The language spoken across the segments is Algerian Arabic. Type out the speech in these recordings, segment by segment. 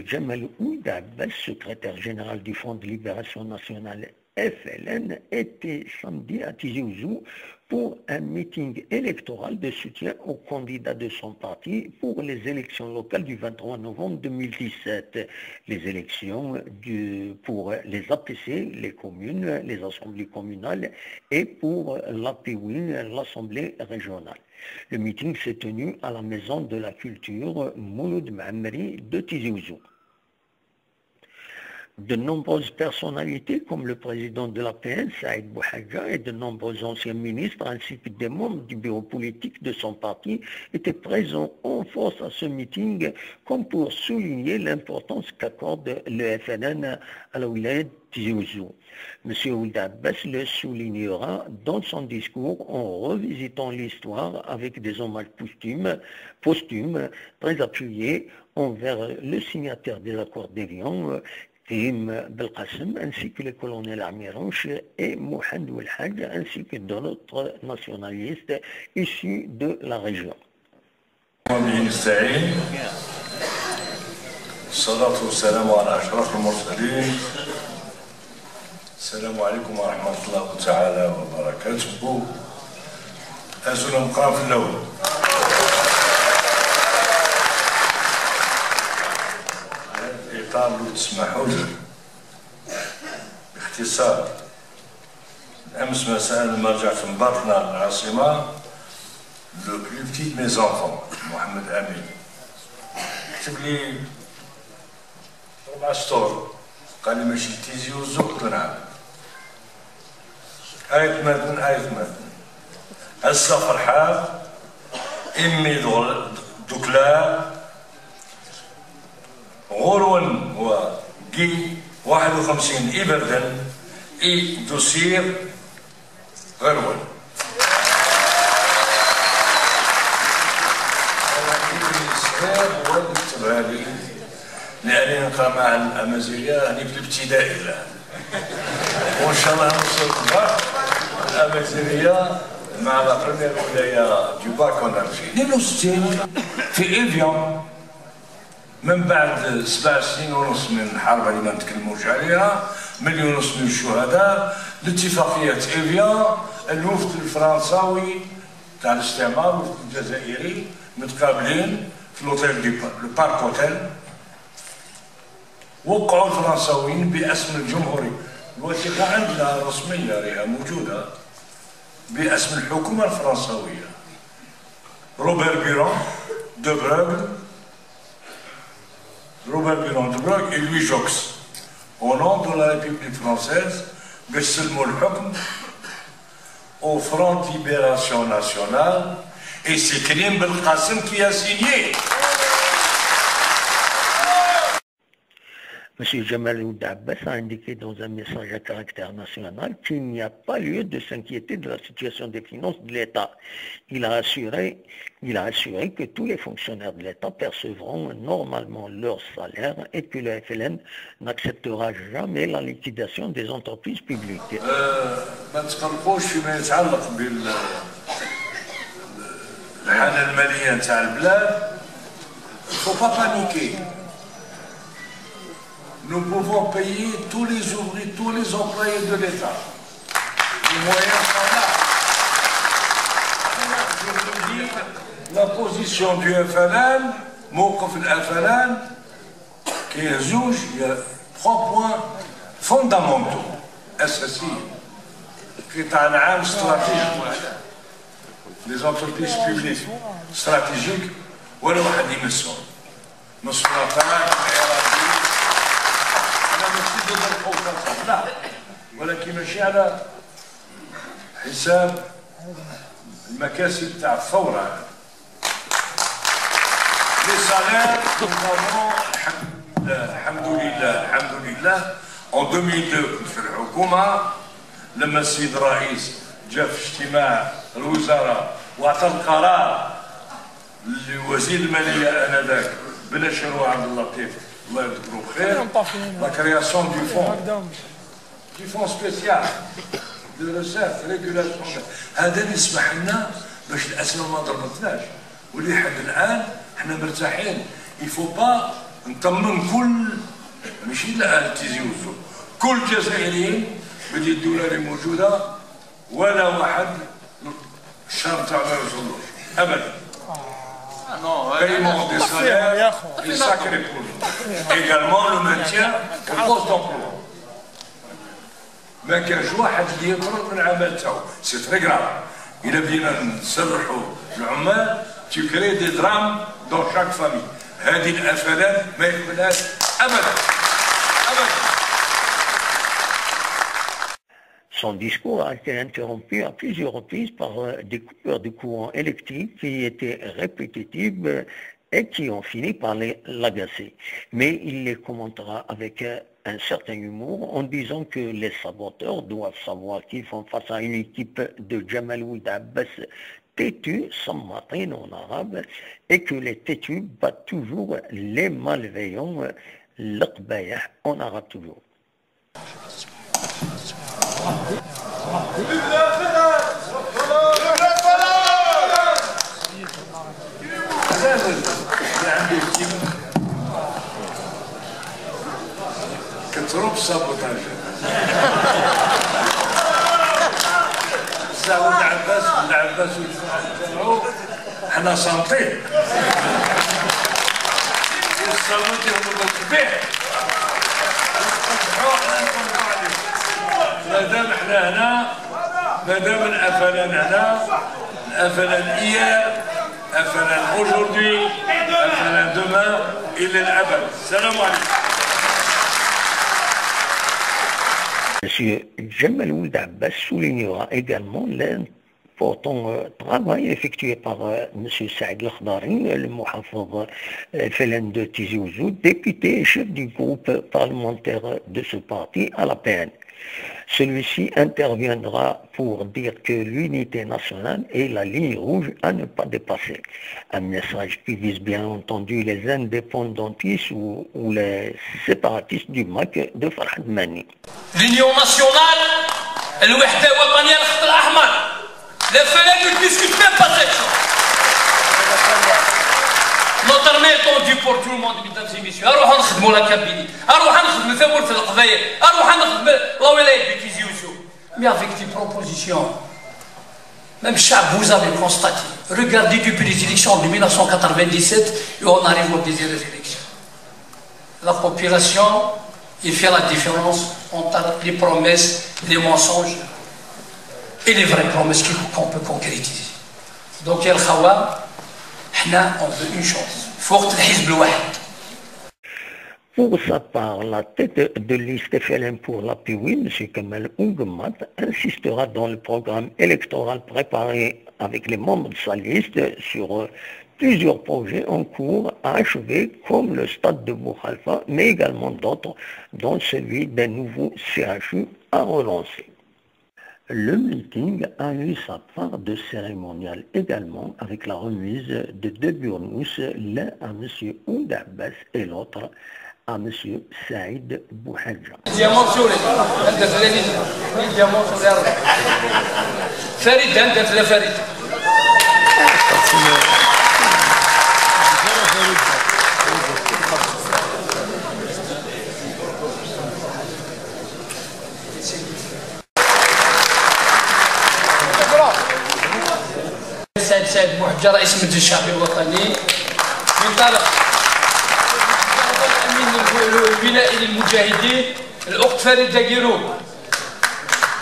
Djamel Ould Abbas, secrétaire général du Front de Libération Nationale FLN, était samedi à Tizi Ouzou pour un meeting électoral de soutien au candidat de son parti pour les élections locales du 23 novembre 2017. Les élections pour les APC, les communes, les assemblées communales et pour l'APWIN, l'assemblée régionale. Le meeting s'est tenu à la Maison de la Culture Mouloud Mammeri de Tizi Ouzou. De nombreuses personnalités comme le président de l'APN, Saïd Bouhadja, et de nombreux anciens ministres ainsi que des membres du bureau politique de son parti étaient présents en force à ce meeting comme pour souligner l'importance qu'accorde le FLN à la wilaya de Tizi Ouzou. M. Ould Abbas le soulignera dans son discours en revisitant l'histoire avec des hommages posthumes très appuyés envers le signataire des accords d'Évian, Krim Belkacem, ainsi que les colonels Amirouche et Mohand Oulhadj, ainsi que d'autres nationalistes issus de la région. السلام عليكم ورحمة الله تعالى وبركاته. أزول مقام في الأول. الإطار لو تسمحوا لي باختصار، أمس مساء لما رجعت من باتنا للعاصمة، le plus petit de mes enfants محمد أمين كتب لي 4 سطور، قال لي ماشي تيزي وزو، قلت له نعم. آية ماتن آية ماتن هسه فرحان إمي دوكلا غورون و جي 51 إبردن إي دوسير غرون. أنا ابني الصغير هو اللي كتبها لي لأني نقرا مع الأمازيغية يعني في الابتدائي الآن، وإن شاء الله نوصل الباك الأمازيغية مع la première ولاية du bac en Algérie. 62 في إيفيان، من بعد 7 سنين ونص من الحرب اللي ما نتكلموش عليها، 1.5 مليون من الشهداء، الاتفاقية إيفيان، الوفد الفرنساوي تاع الاستعمار والوفد الجزائري متقابلين في l'hôtel du Parc Hôtel. وقعوا الفرنساويين باسم الجمهورية، الوثيقة عندنا رسمية راهي موجودة باسم الحكومة الفرنساوية. روبert Biron de Broglie, Robert Biron de Broglie et Louis Jox, au nom de la République française, باش سلموا الحكم au Front de Libération Nationale, et c'est Krim Belkacem qui a signé. M. Djamel Ould Abbas a indiqué dans un message à caractère national qu'il n'y a pas lieu de s'inquiéter de la situation des finances de l'État. Il a assuré que tous les fonctionnaires de l'État percevront normalement leur salaire et que le FLN n'acceptera jamais la liquidation des entreprises publiques. ما تقلقوش فيما يتعلق بالحالة المالية نتاع البلاد. Il faut pas paniquer. Nous pouvons payer tous les ouvriers, tous les employés de l'État. Les moyens sont là. Je vous dis, la position du FLN, موقف FLN, qui est زوج, il y a 3 points fondamentaux, أساسيين. قطاع العام stratégique. Les entreprises publiques stratégiques, ولا واحد يمسهم. مصرفات، لا، ولكن ماشي على حساب المكاسب تاع الثورة. les salaires الحمد لله الحمد لله. en 2002 كنت في الحكومة، لما السيد الرئيس جاء في اجتماع الوزراء واعطى القرار لوزير المالية آنذاك بن عبد اللطيف الله يذكره بخير، la création du fonds spécial de recettes régulation. هذا اللي يسمح لنا باش الأسئلة ما ضربتناش، ولحد الآن احنا مرتاحين. Il faut pas نطمن كل ماشي لا تيزي وزو كل الجزائريين بلي الدولة اللي موجودة ولا واحد الشهر تاع ما يوصلوش ابدا. Paiement des salaires est sacré pour nous. Également le maintien au poste d'emploi. ما كانش واحد اللي يطرد من العمل تاعو، c'est très grave. إلا بدينا نسرحوا العمال tu crées des drames dans chaque famille. هذه الأفلان ما يقبلهاش أبدا أبدا. Son discours a été interrompu à plusieurs reprises par des coupures de courant électrique qui étaient répétitives et qui ont fini par l'agacer. Mais il les commentera avec un certain humour en disant que les saboteurs doivent savoir qu'ils font face à une équipe de Djamel Ould Abbas têtu, sammatin en arabe, et que les têtus battent toujours les malveillants, l'qbayah en arabe toujours. كتروب السابوتاج. بصح ولد عباس ولد عباس والجماعة تاعو حنا صامتين. والصامت يهرب التبيع. مادام احنا هنا، مادام الأفلان هنا، الأفلان hier، أفلان aujourd'hui، أفلان demain، إلى الأبد. السلام عليكم. Monsieur Djamel Ould Abbas soulignera également l'important travail effectué par Monsieur Saïd Lakhdari, le mouhafadh FLN de Tizi Ouzou, député et chef du groupe parlementaire de ce parti à l'APN. Celui-ci interviendra pour dire que l'unité nationale est la ligne rouge à ne pas dépasser. Un message qui vise bien entendu les indépendantistes ou les séparatistes du MAK de Farhat Mehenni. L'union nationale, الوحدة الوطنية الخط الأحمر. Le FLN ne discute même pas cette chose. Notre main est tendue pour tout le monde, mesdames et messieurs. أروح نخدموا la Kabylie، أروح نخدم ثورة القضايا، أروح نخدم la wilaya de Tizi Ouzou. Mais avec des propositions. Même الشعب, vous avez constaté. Regardez depuis les élections de 1997 et on arrive aux dernières élections. La population, il fait la différence entre les promesses, les mensonges et les vraies promesses qu'on peut concrétiser. Donc, يا الخوا, حنا on veut une chose. فوق الحزب الواحد. Pour sa part, la tête de liste FLN pour l'APW, M. Kamel Ouguemat, insistera dans le programme électoral préparé avec les membres de sa liste sur plusieurs projets en cours à achever, comme le stade de Boukhalfa, mais également d'autres, dont celui d'un nouveau CHU à relancer. Le meeting a eu sa part de cérémonial également avec la remise de deux burnous, l'un à M. Ould Abbas et l'autre à M. Saïd Bouhadja. سعيد بوحجة رئيس المجلس الشعبي الوطني، من طرف الأمين الولائي للمجاهدين الأخت فريدة كيرو،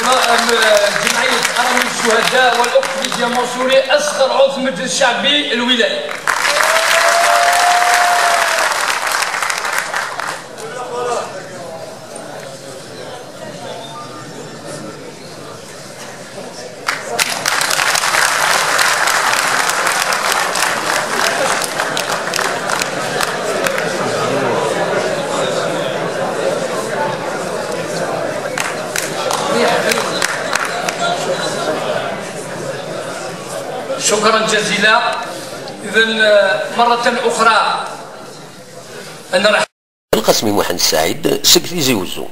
جمعية أرامل الشهداء، والأخت ليديا منصوري أصغر عضو المجلس الشعبي الولائي. شكرا جزيلا. إذا مرة أخرى أنا راح القسمي محمد سعيد سكريزي وزو.